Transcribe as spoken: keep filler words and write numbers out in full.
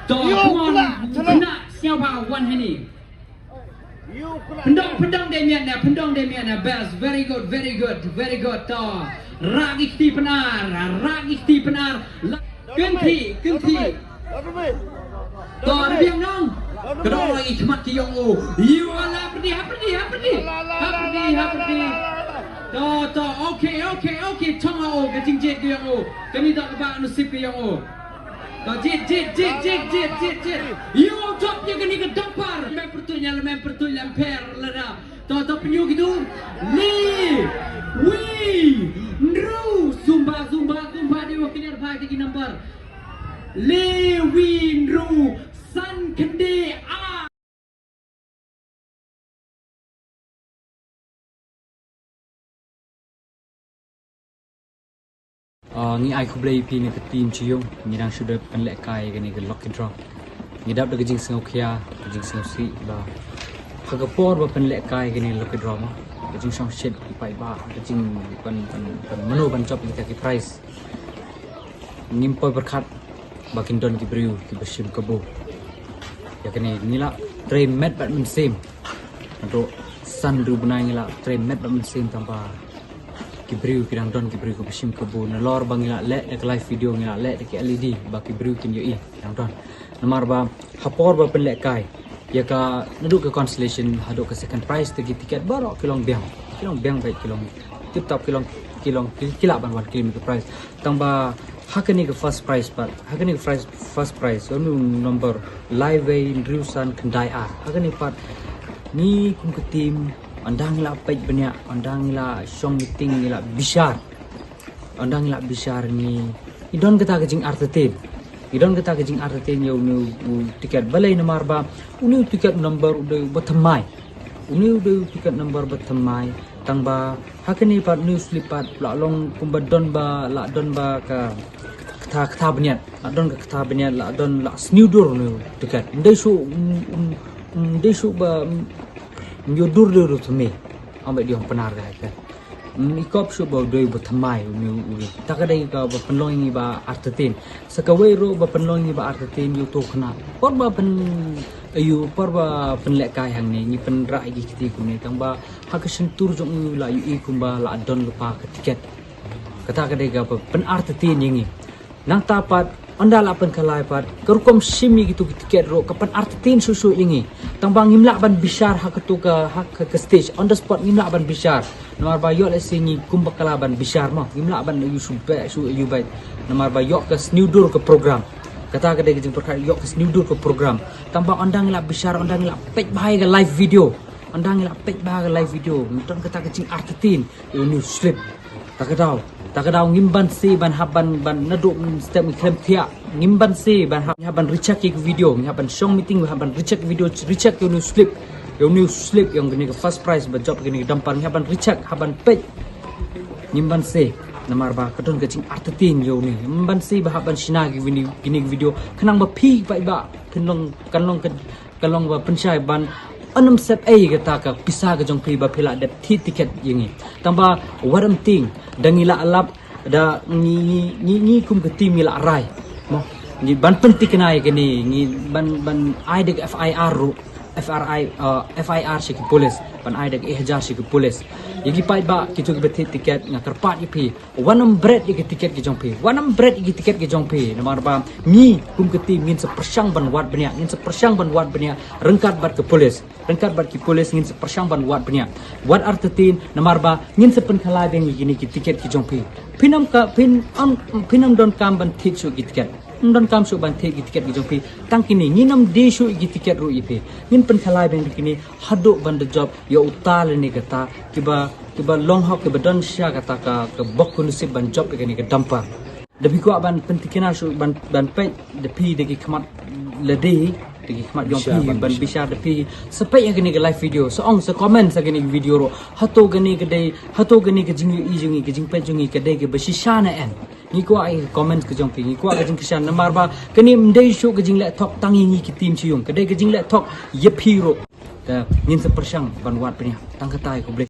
To, come on, kena sngewbha wan hangne. Pyndong, pyndong de mian na, pyndong de mian na, best, very good, very good, very good, to. Rah ki kti Pnar, rah ki kti Pnar. Kynti, kynti. To, rbiang nong. Kynti ki khmat ki yong u. Yu ala pyrdi, ha pyrdi, ha pyrdi. Ha pyrdi, ha pyrdi. To, to, okay, okay, okay. Chong o, ka jingjied ki yong u. Kani to ka ba nasib ki yong u. To, jied, jied, jied, jied, jied, jied, jied. Yu jop ïa kani ka dumper. Mem pyrtuid ïa, mem pyrtuid ïa, pher lada. To, to, pynïoh ki dur. Li, wi, nru, zumba, zumba, zumba, de wa kiner bha ki number. Li, wi, nru, san, khyndai, a. Ah, ngi ai khublei ïa phi na ka team Chiyong, ngi dang shu da pynlehkai kane ka lucky draw. Ngi dap da ka jingsngewkhia, ka jingsngewsih ba ha ka por ba pynlehkai kane lucky draw mo, ka jingshongshit ki paidbah, ka jing pan, pan, pan mano ban jop ïa kita ki prize. Ngim poi pyrkhat ba kin don ki briew kiba shim kabu. Ïa kane ngi la trei met bad mynsiem. Haduh san hynriew bnai ngi la trei met bad mynsiem tang ba ki briew ki dang don ki briew kiba shim kabu. Nalor ba ngi la leh da ka live video, ngi la leh da ki L E D ba ki briew kin ïohi ki dang don. Namar ba ha por ba pynlehkai ïa ka, naduh ka consolation haduh ka second prize te ki tiket baroh ki long biang. Ki long biang bha, ki long tip top, ki long, ki long, ki, ki lah ban wan claim ka prize. Tang ba ha kane ka first prize pat, ha kane ka first, first prize, u number lai wei hynriew san khyndai ar. Ha kane pat ngi kum ka team, ynda ngi la peit bniah, ynda ngi la shong meeting, ngi la bishar. Ynda ngi la bishar ngi, ngi don kata ka jingartatien. Ngi don kata ka jingartatien ïa une u tiket. Balei? Namar ba une u tiket number u dei uba thymmai. Une u dei u tiket number ba thymmai. Tang ba ha kane pat une u slip pat la long kumba don ba, la don ba ka kata, kata bniat. La don ka kata bniat, la don, la sniew dur une u tiket. Ym dei shuh, ym, ym, ym dei shuh ba, ym, ym ïoh dur de u thymmai. Ong bad ïong Pnar ka ka. Ym, i kop shuh ba u dei uba thymmai une u, u. Ta ka dei kaba pynlong ïa ngi ba artatien. Sa kawei ruh ba pynlong ïa ngi ba artatien ïa uto u khynnah. Por ba pyn, ïa u, por ba pynlehkai hangne, ngi pynrah ïa ki kti kumne, tang ba ha ka shyntur jong u la ïohi kumba la don lypa ka tiket. Kata ka dei kaba pynartatien ïa ngi. Nangta pat, ynda la pynkhalai pat, ka rukom shim ïa kito ki tiket ruh ka pynartatien shuh shuh ïa ngi. Tang ba ngim lah ban bishar ha kato ka, ha ka, ka stage, on the spot ngim lah ban bishar. Namar ba ïoh lehse ngi kumba ka lah ban bishar mo, ngim lah ban ïoh shu beh, shu ïoh beh. Namar ba ïoh ka sniew dur ka program. Kata ka dei ka jingpyrkhat, ïoh ka sniew dur ka program. Tang ba ynda ngi la bishar, ynda ngi la peit bha ïa ka live video. Ynda ngi la peit bha ïa ka live video, ngi don kata ka jingartatien ïa une u slip. Ta ka daw, ta ka daw ngim banse ban hap ban, ban naduh step ngi khlem thiah. Ngim banse ban hap, ngi hap ban recheck ïa ka video, ngi hap ban shong meeting, ngi hap ban recheck video, recheck ïa une u slip. Ïa une u slip, ïa kane ka first prize ba jop kane ka dumper, ngi hap ban recheck, hap ban peit. Ngim banse, namar ba ka don ka jingartatien ïa une. Ngim banse ba hap ban shna ïa kine, kine ki video. Khnang ba phi paidbah phin long, kan long ka, ka long ba pynshai ban ym sep ei kata ka pisa ka jong phi ba phi la dep thied tiket ïa ngi. Tang ba wat ym tieng, da ngi la lap, da ngi, ngi, ngi, ngi kum ka team ngi la rai. Mo, ngi ban pynthikna ïa kane, ngi ban, ban ai da ka F I R ruh, F R I, uh, F I R sha ki police, ban ai da ka E hajar sha ki police. Ïa ki paidbah kito kiba thied tiket, nga kyrpad ïa phi, wat nym bret ïa ki tiket ki jong phi. Wat nym bret ïa ki tiket ki jong phi. Namar ba ngi kum ka team ngin sa pyrshang ban wad bniah, ngin sa pyrshang ban wad bniah ryngkat bad ka police. Ryngkat bad ki police ngin sa pyrshang ban wad bniah. Wat artatien, namar ba ngin sa pynkhalai biang ïa kine ki tiket ki jong phi. Phin ym ka, phin ym, phin ym donkam ban thied shuh ki tiket. Ym donkam shuh ban thied ki tiket ki jong phi. Tang kine, ngin ym die shuh ïa ki tiket ruh ïa phi. Ngin pynkhalai biang ïa kine haduh ban da jop ïa uta lane kata kiba, kiba long hok, kiba don sha kata ka, ka bok ka nusip ban jop ïa kane ka dumper. Da phi kwah ban pynthikna shuh ban, ban peit, da phi da ki khmat lade, da ki khmat jong phi ban bishar, da phi sa peit ïa kane ka live video, sa ong, sa comment sa kane ka video ruh. Hato kane ka dei, hato kane ka jingïohi jong ngi, ka jingpeit jong ngi ka dei kaba shisha ne em? Ngi kwah ïa ka comment ka jong phi, ngi kwah ka jingkyrshan, namar ba kane ym dei shuh ka jingleh thok tang ïa ngi ki team Shillong, ka dei ka jingleh thok ïa phi ruh. Te ngin sa pyrshang ban wad bniah. Tang katai, khublei.